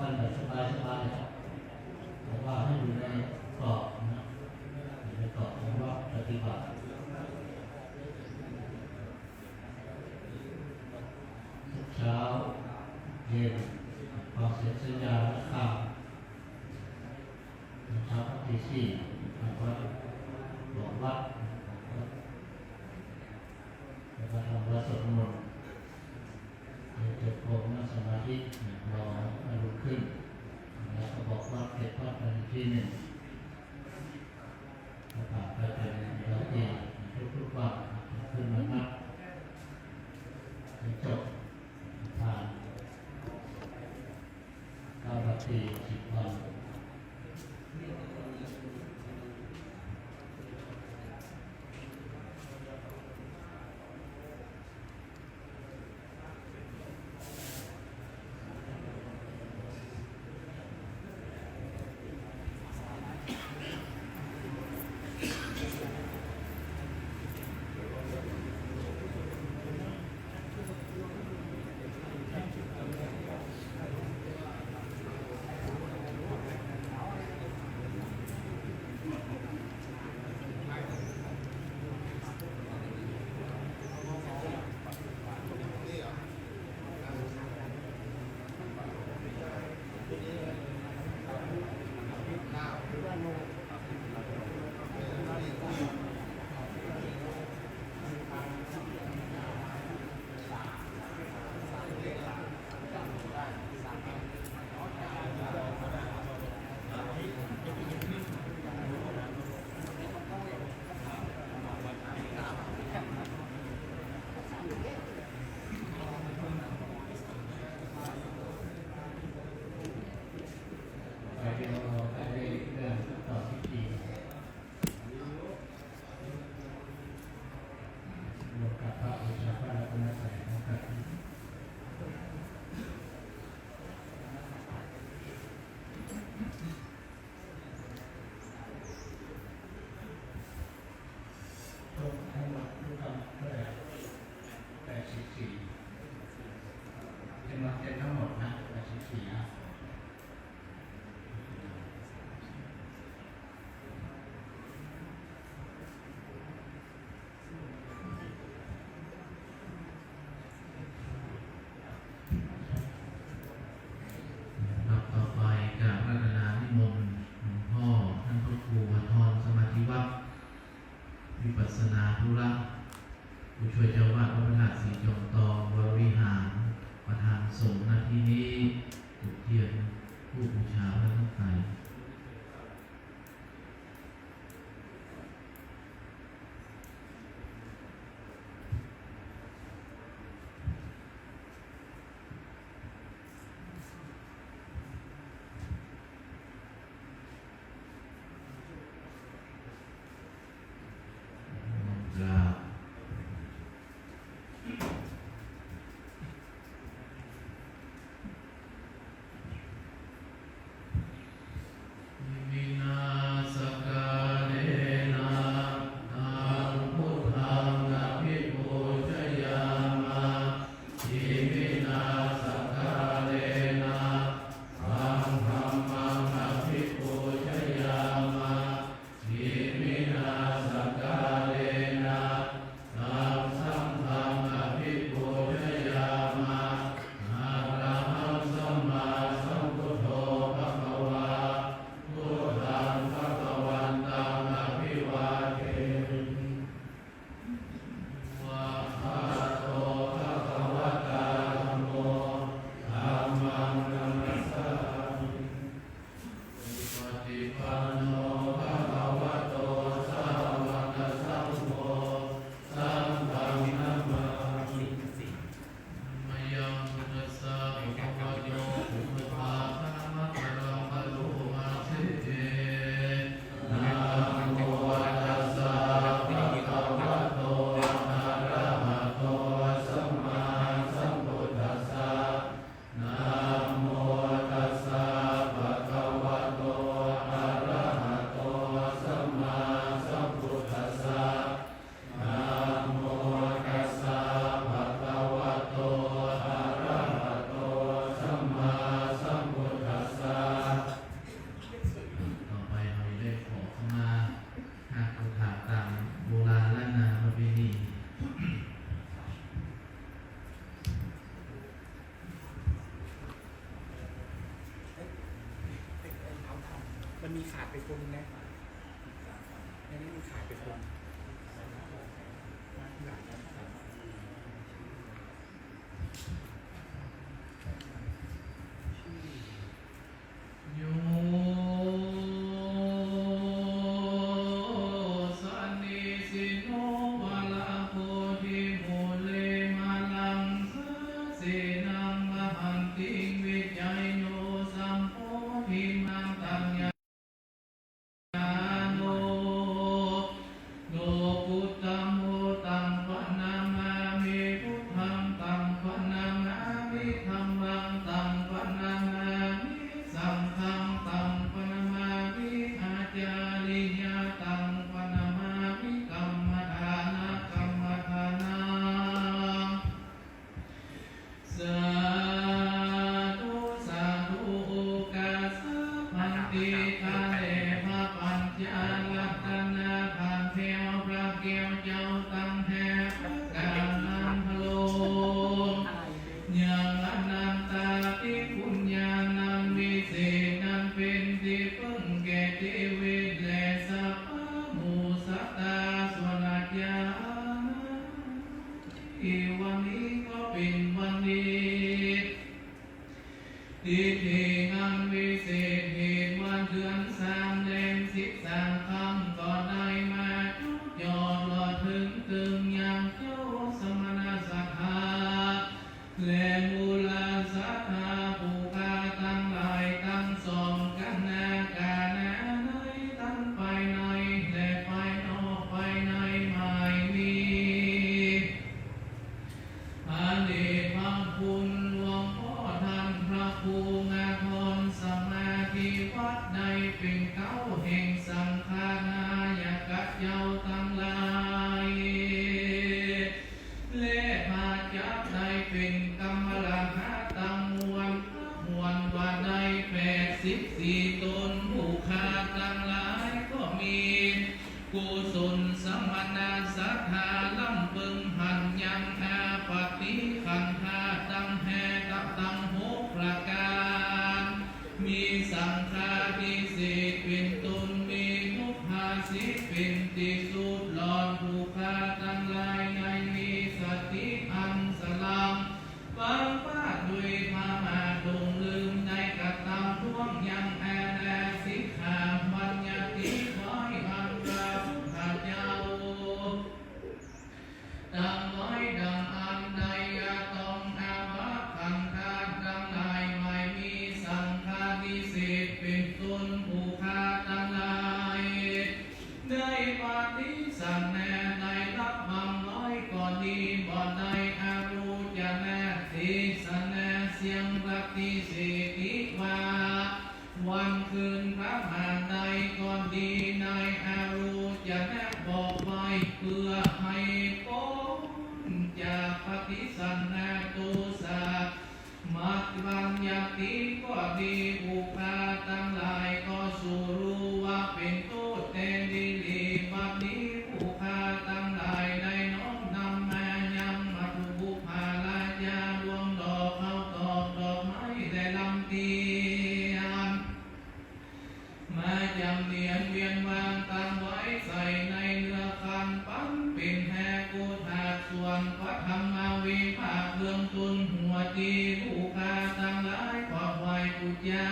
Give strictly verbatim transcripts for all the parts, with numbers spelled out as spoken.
กันแบบสบายๆ แต่ว่าให้อยู่ในกรอบนะ อยู่ในกรอบของวัดปฏิบัติ เช้าเย็น ฟังเสียงสัญญาณระฆัง เช้าตีสี่ ทางวัด บอกวัด แล้วก็ทำวัดสวดมนต์ เจริญพรนั่งสมาธิ รออรุณขึ้น แล้วก็บอกวัด เก็บวัดไปอีกที่หนึ่ง ก็ผ่านไปเป็นร้อยปี ทุกๆ วัน ขึ้นมานับจนจบ ผ่าน เก้าร้อยปี สิบวัน ไปเดี๋ยวเราไปเรื่องต่อพิธี รวมกับพระบูชาพระรัตนตรัยของพระ ทั้งหมดรู้กันเท่าไหร่ แปดสิบสี่ จะมาเป็นทั้งหมดนะ แปดสิบสี่ นะ ลำดับต่อไปกราบอาราธนานิมนต์หลวงพ่อท่านพระครูวาทรสมาธิวัฒน์ วิปัสสนาธุระ ผู้ช่วยเจ้าอาวาสวัดพระธาตุศรีจอมตองวรวิหาร ประธานสงฆ์ ณ ที่นี้ จุดเทียน มีขาดไปคนหนึ่งนะ ในนี้มีขาดไปคน โย สะนิสินโน วะระโพธิมูเล มะลังสะเสนะ มะหันติง วิจัยโย สัมโพธิมักขัง ญาโณ โลกุตตะโม ตังพะนะมามิ พุทธัง ตังพะนะมามิ ธัมมัง ตังพะนะมามิ สังฆัง ตังพะนะมามิ อาจาริยะ ตังพะนะมามิ กัมมะฐานะ กัมมะฐานัง สาธุ สาธุ โอกาสะ ภันเต ข้าแด่พระปัญจรัตนะ ข้าแถวพระแก้วเจ้าตังห้าประก๋านนั้น พระองค์ยังอนันตาธิปุญญานันวิเศษนั้น เป๋นตี้เปิ้งแก่จีวิตและสัพพะหมู่สัตว์ส่วนอาจารย์ วันนี้ก็เป๋นวันดี ทิฏฐิอันวิเศษ เหตุวันเดือนสามแรมสิบสามค่ำ ก็ได้มาจุดยอดรอดเถิงเถิงยังเจ้าสมณสัตถา และมูลสัตถาผู้ข้าตังหลายตังสอง กัณณาก๋านานัยตังภายในและภายนอก ภายในไม่มี พระเดชพระคุณหลวงพ่อท่านพระครูงาธรสมาธิวัฒน์ ได้เป๋นเก๊าแห่งสังฆนายกะเจ้าตังหลาย และพระจักรได้เป๋นกรรมรหะตังมวล พระมวลว่าได้แปดสิบสี่ต๋น ผู้ข้าตังหลายก็มี กุศลสมณสัตถาล้ำเปิ้งหันยังอาปาติขันธะตังห้าตังหกประก๋าน มีสังฆาทิเศษเป๋นต้น มีทุพภาษิตเป๋นตี้สุด ลอดผู้ข้าตังหลายได้มีสติอันสลัง ฟังปาด้วยประมาท หลงลืมได้กระตำล่วงยังอาณาสิกขา บัญญัติไว้อันพระพุทธเจ้า ตั้งไว้ดังอันใด อย่าต้องอาบัติขันธะตังหลาย ไม่มีสังฆาทิเศษเป๋นต้น ผู้ข้าตังหลาย ได้ปฏิสันนา ได้รับบังไว้ก็ดี บ่ได้อโรจนะเทศนาเสี้ยงปฏิเสธว่า วันคืนพระบาทใดก็ดี ได้อโรจนะบอกไว้ เปื้อหื้อป๊นจากปฏิสันนาโตษะ มักบัญญัติก็ดี ผู้ข้าตังหลายก็สูรู้ว่าเป๋นโต้ษแต๊ดีหลี บัดนี้ผู้ข้าตังหลายได้น้อมนำมายังมัทธุกุปปาลาจา ดวงดอกข้าวตอกดอกไม้และลำเตียน มาจ๋ำเนียนเวียนวางตั้งไว้ใส่ในเนื้อขัน ปันเป๋นแฮกุฏาส่วนพระธรรมวิภาคเบื้องต้นหัวตี้ ผู้ข้าตังหลายขอไหว้ปู๋จา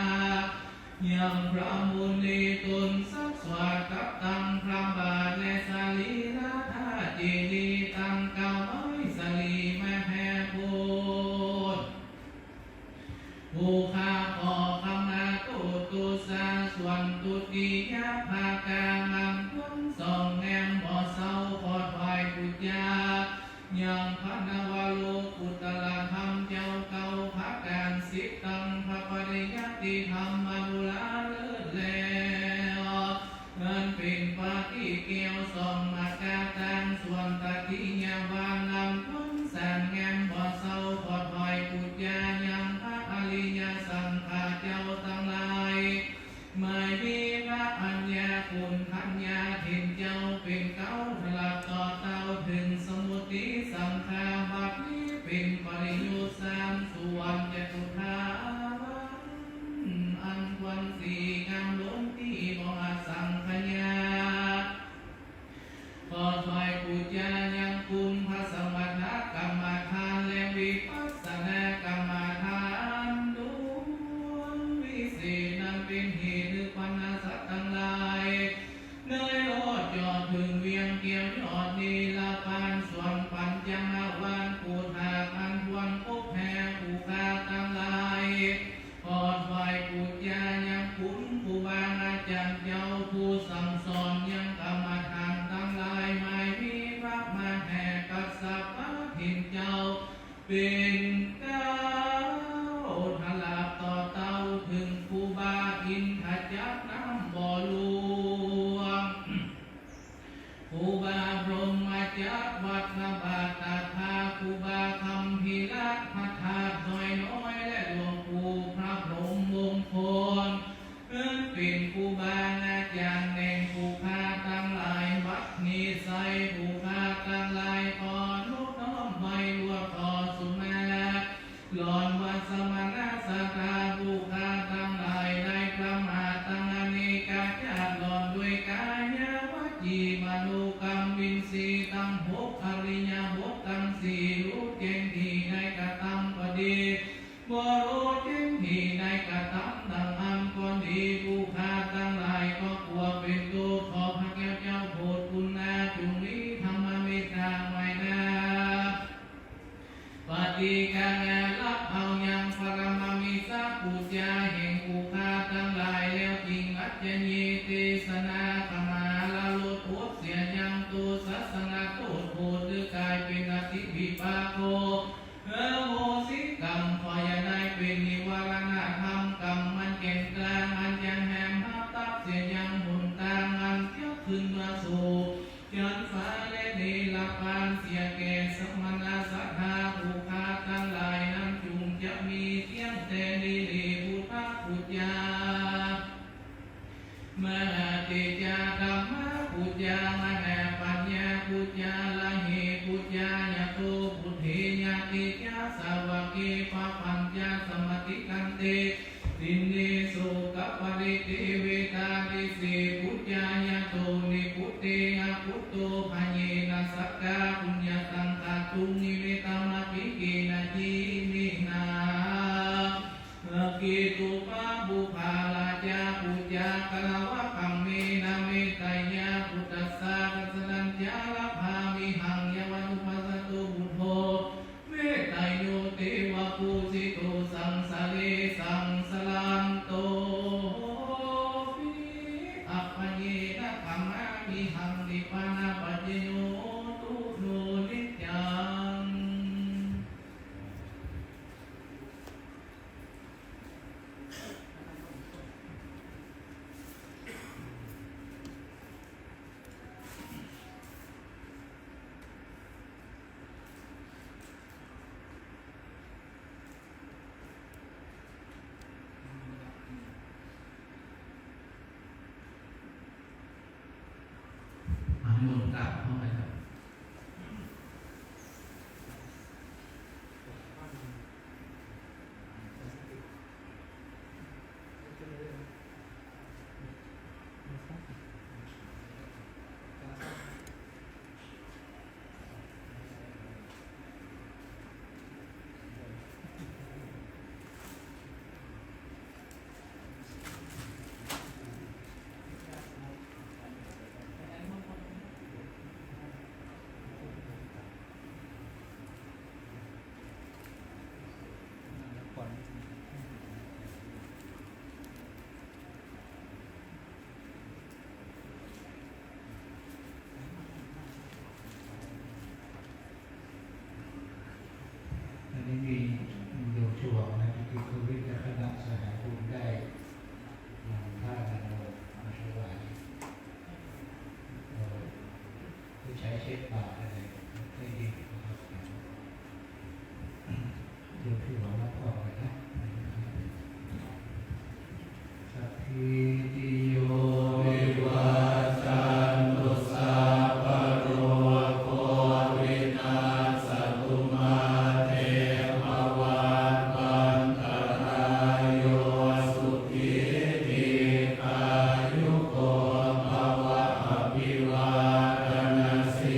ยังพระมุนีต๋นสักสวดกับตังพระบาทและสรีระธาตุเจดีย์ตังเก้าไม้สรีมหาโพธิ์ ผู้ข้าขอขมาโต้ษตุสาส่วนทุติยภาคา อันควรสองแง้มบ่เศร้า ขอไหว้ปู๋จา ยังพระนวโลกุตตรธรรมเจ้าเก้าประก๋าน สิทธิ์ตังพระปริยัติธรรมอันอุราเลิศแล้ว อันเป๋นปาฏิแก้วส่องมากาตางส่วนตติยาบาล อันควรสามแง้มบ่เศร้า ขอไหว้ปู๋จายังพระอริยสังฆาเจ้าตังหลาย ไม่มีพระอัญญาคุณธัญญาเถรเจ้าเป๋นเก๊า ตลอดต่อเต้าเถิงสมุติสังฆา บัดนี้เป๋นปริยุตสามส่วนจตุทาวัง อันควรสี่ ว่าสมณะศรัทธาผู้ข้าตังหลายได้ประมาทตังอเนกชาติหล่อนด้วยกายวจีมโนกรรมอินทรีย์ตังหก อริยบทตังสี่ ฮู้แจ้งดีได้กระตำก็ดี บ่ฮู้แจ้งดีได้กระตำดังอั้นก็ดี ผู้ข้าตังหลายก็ควรเป๋นโตขอพระแก้วเจ้าโผดปุณณาจุ่งมีธรรมเมตตาไหว้นา ปฏิกังรับเอายังปรมมิสสะปู๋จาแห่งผู้ข้าตังหลายแล้วจริง อัจฉเย เตสะนา ขมาลดโทษเสียยัง โตสัสสะ นะโทษโผด ถือกายเป๋นอติวิปาก โข เอโหสิกรรม ขออย่าได้เป๋นนิวรณะธรรม กรรมอันแก่นกล้า อันจะแหมหักตัดเสียยังหนตางอันจะขึ้นมาสู่ จั๊นฟ้าและเนรปานเสียแก่สมณะศรัทธาผู้ข้าตังหลายนั้น จุ่งจะมีเตี้ยงแต่นี้แล พุทธปู๋จา มหาเตจา ธัมมปู๋จา มหาปัญญาปู๋จา อะระเหปู๋จา ยะโตปุเท ยะเตจา สาวะเก ปะปัญจา สะมะติกันเต ทินเน โสกะปะริเตเวทา เตเสปู๋จา ยะโต นิพพุเต อะปุตโต พะเยนะ สักกา ปุญญะตัง ตะตุง นิเมตะมะภิ เกนะ จีวินะ เกตุปะปุพพะ ราชาปู๋จา กะละวะ คัมเมนะ เมตตะยา ปุตตัสสะ ทัสสะนัญจะ ละภามิหัง ยะวะนุปัสสะโต ปุตโธ เมตตะโย เตวะปู๋จิโต สังสะเร สังสะรันโต ปิ อัปปะเยนะ ขมามิหัง นิพพานะปัจจโย โหตุ โน นิจจัง อ่ะ นิมนต์กราบพร้อมกันครับ อันนี้มีโยมฉลองนะ ที่คุณวิทย์และคณะสหายบุญได้นำผ้านาโนมาถวาย เอ่อ เพื่อใช้เช็ดบาตรอะไร ให้ดีนะครับ เดี๋ยวพี่หวังรับพรกันนะ สัพพีติโย วิวัชชันตุ สัพพะโรโค วินัสสะตุ มา เต ภะวัตวันตะราโย สุขี ทีฆายุโก ภะวะ อะภิวาทะนะสี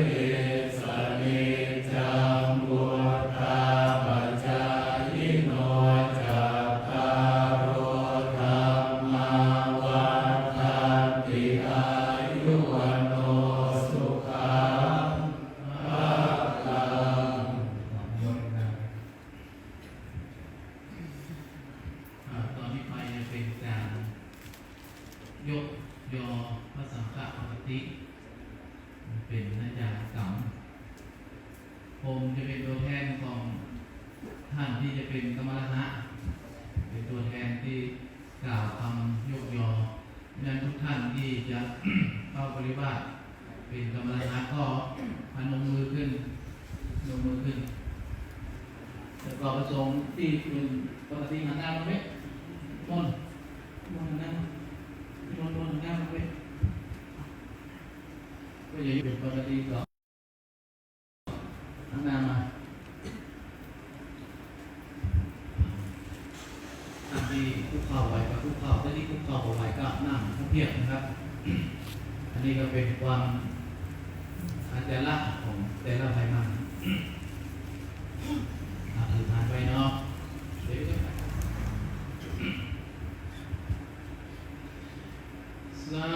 ลิสสะ นิจจัง วุฑฒาปะจายิโน จัตตาโร ธัมมา วัฑฒันติ อายุ วัณโณ สุขัง พะลัง อ่า ต่อนี้ไปจะเป๋นก๋านยกยอพระสังฆปกติ เป๋นอาจารย์กรรม ผมจะเป๋นตัวแทนของท่านตี้จะเป๋นกรรมารหะ เป๋นตัวแทนตี้กล่าวกำยกยอ ฉะนั้นทุกท่านตี้จะเข้าปริวาสเป๋นกรรมารหะก็พนมมือขึ้น พนมมือขึ้น แล้วก็พระสงฆ์ตี้เป๋นปกติหันหน้ามาเป๊ะ มนต์ มนต์หันหน้า มนต์ มนต์หันหน้ามาเป๊ะ ก็อย่าอยู่เป๋นปกติก็ หันหน้ามา คุกเข่าไหว้ก็คุกเข่า แต่นี่คุกเข่าบ่ไหว้ก็นั่งพระเพียบนะครับ อันนี้ก็เป๋นความอาจาระของแต่ละไผมัน อ่ะ ถือพานไว้เนาะ เดี๋ยว สา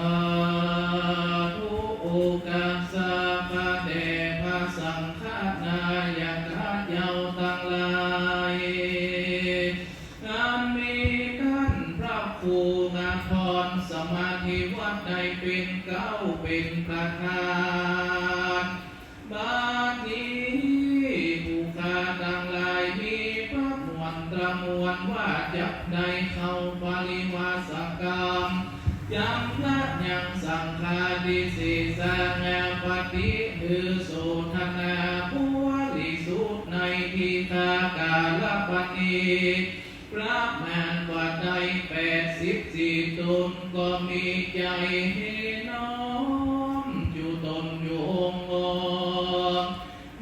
ธุ โอกาสาขะแด่พระสังฆนายกะเจ้าตังหลาย อันมีต้านพระครูงามพร สมาธิวัตรได้เป๋นเก๊าเป๋นประธาน บัดนี้ผู้ข้าตังหลายมีพระมวลตระมวลว่าจักได้เข้าปริวาสกรรม จำพระยังสังฆาทิเศษสานาปฏิ หื้อโสทนาบริสุทธิ์ในทีฆากาลปฏิ ประมาณว่าได้แปดสิบสี่ตน ก็มีใจ๋เฮน้อมจุตนอยู่องค์องค์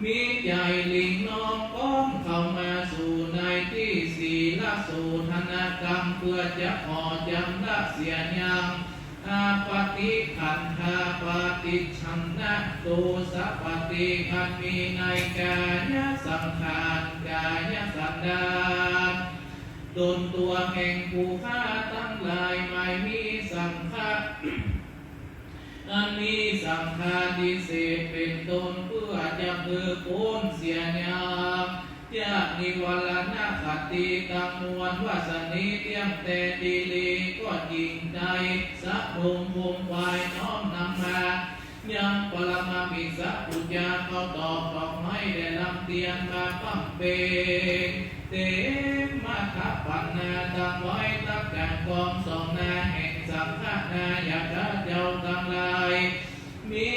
มีใจ๋หลิ่งน้อมก้อมเข้ามาสู่ในตี้ศีลโสทนกรรม เปื้อจะขอจำระเสียยัง อาปฏิขันธาปฏิชฌานะโตสะปฏิ อันมีในกายสังขาร กายสันดาน ตนตั๋วแห่งผู้ข้าตังหลาย หมายมีสังฆะ อันมีสังฆาทิเศษเป๋นต้น เปื้อจะหื้อป๊นเสียยัง จากนิวรณคติตังมวล ว่าสะนี้เตี้ยงแต่ดีหลี ก็จิ่งได้สะดมคมไขว่น้อมนำมา ยังปรมามิสปู๋จา เข้าตอกดอกไม้และลำเตียนมาบำเพ็ญ เตรียมมาถะปันนาตั้งไว้ ตั๊กก๋างกองส่องหน้าแห่งสังฆนายกะเจ้าตังหลาย มี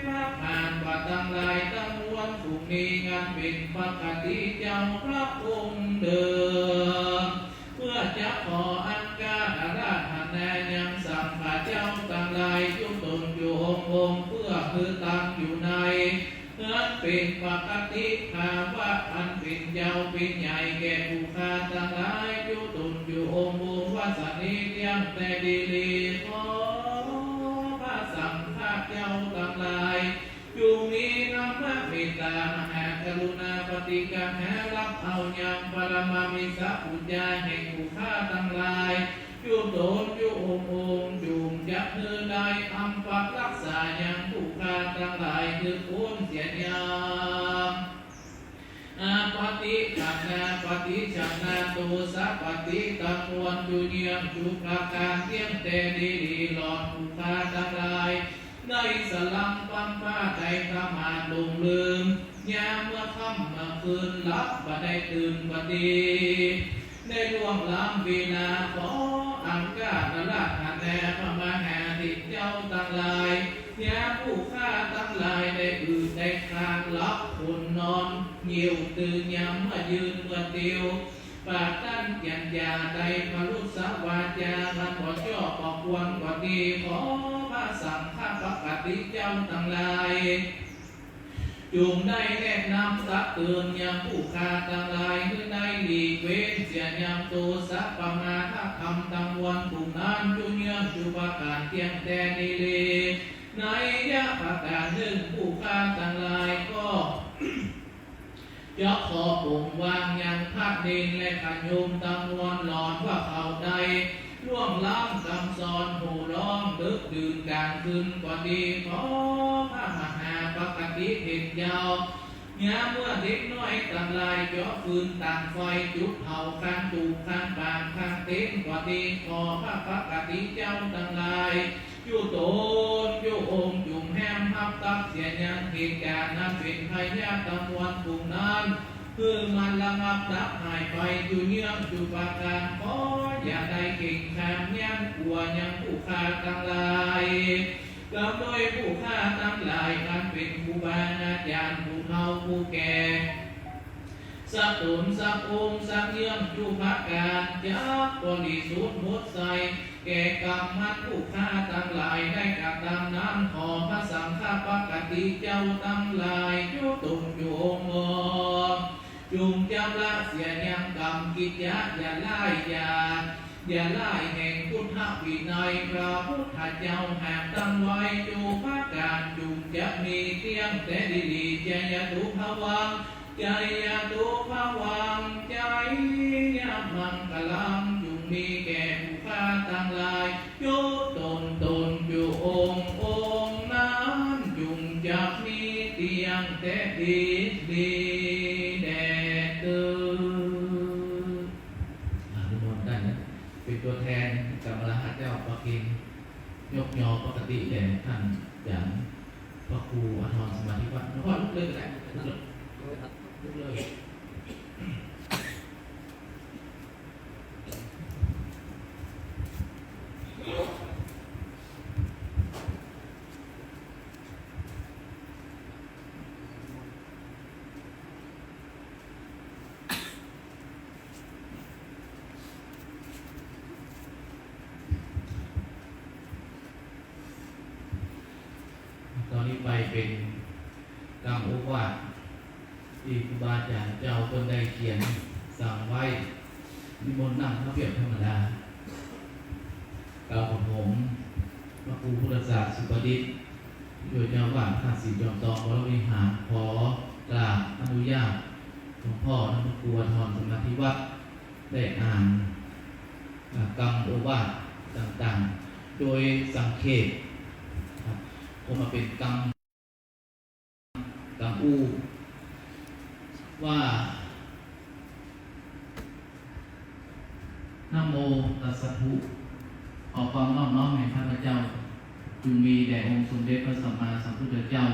พระมหาปาตังหลายตังมวล ผู้มีงานเป๋นปกติเจ้าพระองค์เดิม เปื้อจะขออังคาอาราธนายังสังฆะเจ้าตังหลายอยู่ตนอยู่องค์องค์ เปื้อหื้อตั้งอยู่ในเฮือนเป๋นปกติภาวะ อันเป๋นเจ้าเป๋นใหญ่แก่ผู้ข้าตังหลายอยู่ตนอยู่องค์องค์ ว่าสะนี้เตี้ยงแต่ดีหลี ขอพระสังฆะเจ้าตังหลาย จุ่งมีธรรมเมตตามหากรุณาปฏิกหา ฮับเอายังปรมามิสปู๋จาแห่งผู้ข้าตังหลาย อยู่ตนอยู่องค์องค์ จุ่งจักหื้อได้อัมปะรักษายังผู้ข้าตังหลาย หื้อป๊นเสียยัง อาปฏิขันธาปฏิชฌานะโตสะปฏิ ตังมวลจุเยียงจุประก๋าน เตี้ยงแต่ดีหลี หลอดผู้ข้าตังหลาย ได้สลังปังผ้าไตรธรรมาลงลืม ยามเมื่อค่ำเมื่อคืน หลับบ่ได้ตื่นบ่ดี ได้ล่วงล้ำเวลา ขออังคาอาราธนาพระมหาเถรเจ้าตังหลาย ยามผู้ข้าตังหลายได้อืดได้คาง หลับคนนอน เหี่ยวตื่นยามเมื่อยืนเมื่อเตียว ปากตันจัญญาได้พรุสวาจา อันบ่ชอบบ่ควรก็ดี ขอพระสังฆปกติเจ้าตังหลาย จุ่งได้แนะนำตักเตือนยังผู้ข้าตังหลาย หื้อได้หลีกเว้นเสียยังโตสะปะมาทธรรมตังมวลฝูงนั้น จุเยียงจุประก๋านเตี้ยงแต่ดีหลี นัยยะประก๋านนึ่ง ผู้ข้าตังหลายก็ จะขอปงวางยังพระเณรและขะโยมตังมวล หลอนว่าเขาได้ล่วงล้ำกำสอน โห่ฮ้องดึกดื่นก๋างคืนก็ดี ขอพระมหาปกติเถรเจ้า ยามเมื่อเด็กน้อยตังหลายเจาะฟืนต๋างไฟจุดเผาข้างตูบข้างปางข้างเต็นท์ก็ดี ขอพระปกติเจ้าตังหลาย อยู่ตนอยู่องค์จุ่งแห้มฮับตั๊กเสียยังเหตุก๋ารณ์อันเป๋นภัยยะตังมวลฝูงนั้น หื้อมันระงับดับหายไปจุเยียงจุประก๋าน ขออย่าได้เกรงขามยั้นกั๋วยังผู้ข้าตังหลาย กำด้วยผู้ข้าตังหลายอันเป๋นครูบาอาจ๋ารย์ผู้เฒ่าผู้แก่ สักต๋นสักองค์สักเยื่องจุประก๋าน จักบริสุทธิ์หมดใส แก่กรรมอันผู้ข้าตังหลายได้กระทำนั้น ขอพระสังฆปกติเจ้าตังหลาย อยู่ตนอยู่องค์องค์ จุ่งจำละเสียยังกรรมกิจจะอย่าร้ายอย่า อย่าร้ายแห่งพุทธวินัยพระพุทธเจ้าหากตั้งไว้ จุประก๋านจุ่งจะมีเตี้ยงแต่ดีๆ จายะตุภวัง จายะตุภวัง จายะมังคลัง จุ่งมีแก่ผู้ข้าตังหลาย จุตนตนจุองค์องค์นั้น จุ่งจะมีเตี้ยงแต่ดีๆ แด่เตอญ อา นิมนต์ต้านนะ เป๋นตั๋วแตนกรรมลหัสเจ้าประเคนยกยอปกติแด่ต้านอาจ๋ารย์พระครูอาทรสมาธิวัฒน์ หลวงพ่อลุกเลยก็ได้ ลุกเลย ลุกเลย ต๋อนนี้ไปเป๋นกำโอวาทตี้ครูบาอาจ๋ารย์เจ้าเปิ้นได้เขียนสั่งไว้ นิมนต์นั่งพับเปียบธรรมดา กล่าวปฐม พระครูพุทธศาสตร์สุประดิษฐ์ ผู้ช่วยเจ้าอาวาสวัดท่าสีจอมทองวรวิหาร ขอกราบอนุญาตหลวงพ่อท่านพระครูอาทรสมาธิวัฒน์ ได้อ่าน อ่า กำโอวาทต่างๆ โดยสังเขป ครับ ก็มาเป๋นกำ กำอู้ ว่า นะโมตัสสะทุ ขอความนอบน้อมแห่งข้าพเจ้า จุ่งมีแด่องค์สมเด็จพระสัมมาสัมพุทธเจ้า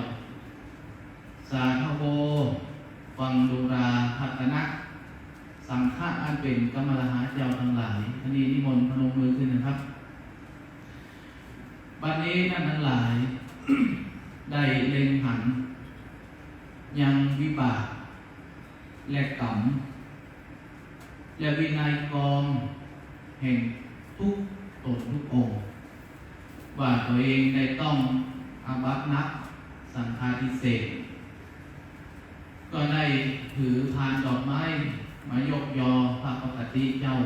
สาธโว ฟังดูราภัตตนะ สังฆะอันเป๋นกรรมลหัสเจ้าตังหลาย อันนี้นิมนต์พนมมือขึ้นนะครับ บัดนี้ต้านตังหลาย ได้เล็งหัน ยังวิบาก และกรรม และวินัยกรองแห่งทุกต๋นทุกองค์ ว่าตั๋วเองได้ต้องอาบัติหนัก สังฆาทิเศษ ก็ได้ถือพานดอกไม้มายกยอพระปกติเจ้า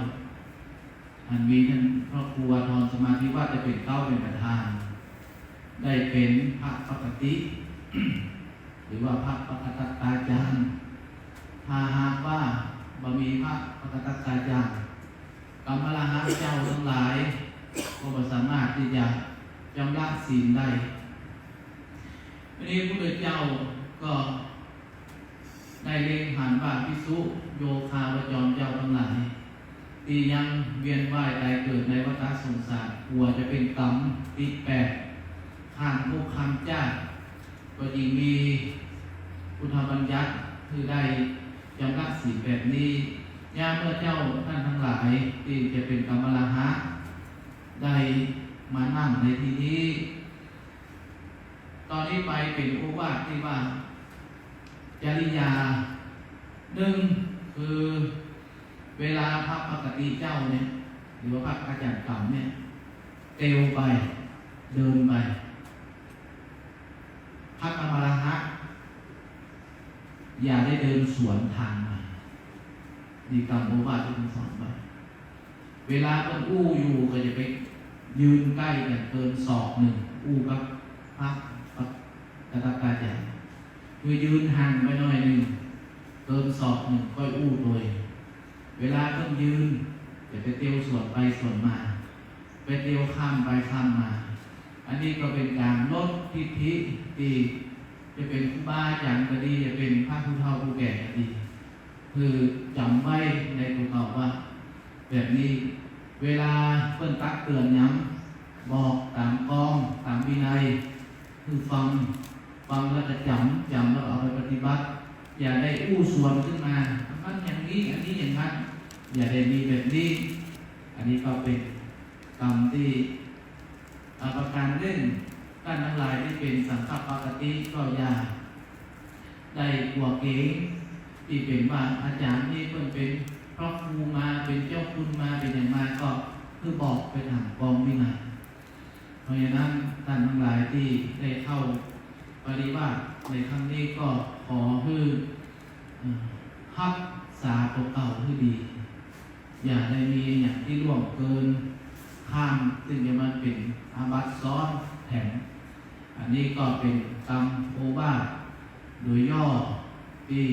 อันมีต้านพระครูอาทรสมาธิวัฒน์ได้เป๋นเก๊าเป๋นประธาน ได้เป๋นพระปกติ หรือว่าพระปกตกาจารย์ ถ้าหากว่าบ่มีพระปกตกาจารย์ กรรมลหัสเจ้าตังหลาย ก็บ่สามารถตี้จะจำระศีลได้ อันนี้พระพุทธเจ้าก็ ได้เล็งหันว่าภิกษุโยคาวจรเจ้าตังหลาย ตี้ยังเวียนว่ายต๋ายเกิดในวัฏสงสาร กั๋วจะเป๋นกรรมติดแปด ข้ามภพข้ามจาติ ก็จึงมีพุทธบัญญัติหื้อได้จำระศีลแบบนี้ ยามเมื่อเจ้าต้านตังหลายตี้จะเป๋นกรรมลหัส ได้มานั่งในตี้นี้ ต๋อนนี้ไปเป๋นโอวาทตี้ว่า จริยา นึ่ง คือ เวลาพระปกติเจ้าเนี่ย หรือว่าพระอาจ๋ารย์กำเนี่ย เตียวไป เดินไป พระกรรมลหัส อย่าได้เดินสวนตางมา นี่กำโอวาทตี้เปิ้นสอนไป เวลาเปิ้นอู้อยู่ก็อย่าไปยืนใก้กั๋นเกินศอกนึ่ง อู้กับพระ พระปกตกาจารย์ คือยืนห่างไปหน้อยนึ่ง เกินศอกนึ่ง ค่อยอู้โตย เวลาเปิ้นยืน อย่าไปเตียวสวนไปสวนมา ไปเตียวข้ามไปข้ามมา อันนี้ก็เป๋นก๋านลดทิฏฐิตี้จะเป๋นครูบาอาจ๋ารย์ก็ดี จะเป๋นพระผู้เฒ่าผู้แก่ก็ดี คือจ๋ำไว้ในตั๋วเก่าว่า แบบนี้ เวลาเปิ้นตักเตือนหยัง บอกต๋ามกอง ต๋ามวินัย คือฟัง ฟังแล้วก็จ๋ำ จ๋ำแล้วเอาไปปฏิบัติ อย่าได้อู้สวนขึ้นมา อันนั้นอย่างนี้ อันนี้อย่างนั้น อย่าได้มีแบบนี้ อันนี้ก็เป๋นกรรมตี้ อ่า ประก๋านนึ่ง ต้านตังหลายตี้เป๋นสังฆปกติก็อย่าได้กั๋วเก๋ง ตี้เป๋นว่าอาจ๋ารย์นี้เปิ้นเป๋นพระครูมา เป๋นเจ้าคุณมา เป๋นหยังมา ก็คือบอกไปต๋ามกองวินัย เพราะฉะนั้นต้านตังหลายตี้ได้เข้าปริวาสในครั้งนี้ก็ขอหื้อ เอ่อ ฮักษาตั๋วเก่าหื้อดี อย่าได้มีอะหยังตี้ล่วงเกินข้าม ซึ่งจะมาเป๋นอาบัติซ้อนแถม อันนี้ก็เป๋นกำโอวาทโดยย่อตี้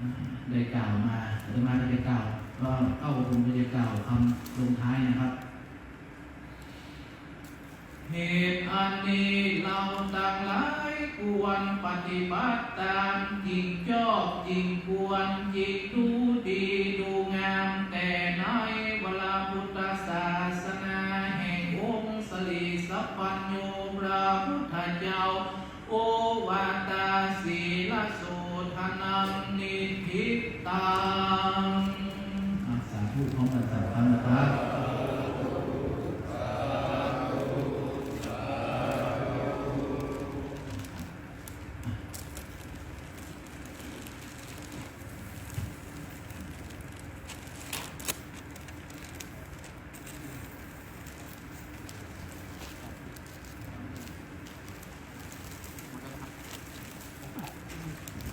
อ่า ได้กล่าวมา อาตมาก็จะกล่าว ก็เก้าองค์ก็จะกล่าวกำลงท้ายนะครับ เหตุอันนี้เฮาตังหลายควรปฏิบัติต๋าม จิ่งจอบจิ่งควร จิ่งดูดีดูงาม แต่ในวรพุทธศาสนาแห่งองค์สรีสัพพัญญูพระพุทธเจ้า โอวาทาสีลโสทะนังนิฏฐิตัง อ่ะ สาธุพร้อมกั๋นสามครั้งนะครับ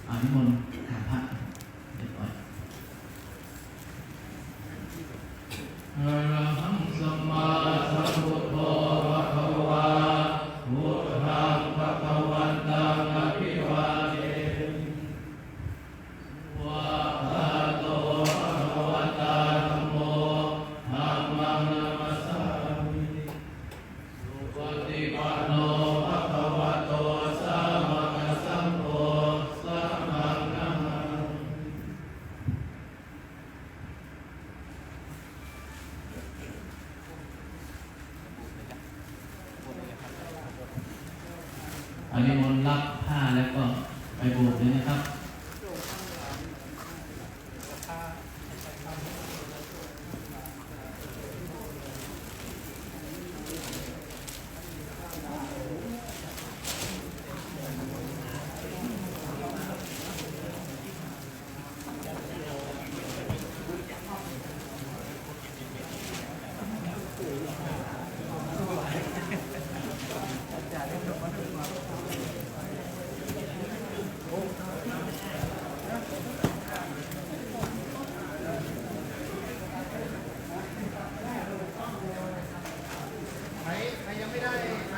อ่ะ นิมนต์ถามพระ เรียบร้อย อะระหังสัมมาสัมพุทโธภะคะวา พุทธังภะคะวันตังอะภิวาเทมิ วะคะโตภะคะวะตาธัมโม ธัมมังนะมัสสามิ สุปะฏิปันโนภะคะวะโต สาวะกะสังโฆ สังฆังนะมามิ อันนี้นิมนต์รับผ้าแล้วก็ไปโบสถ์เลยนะครับ ใคร ใครยังไม่ได้ ใคร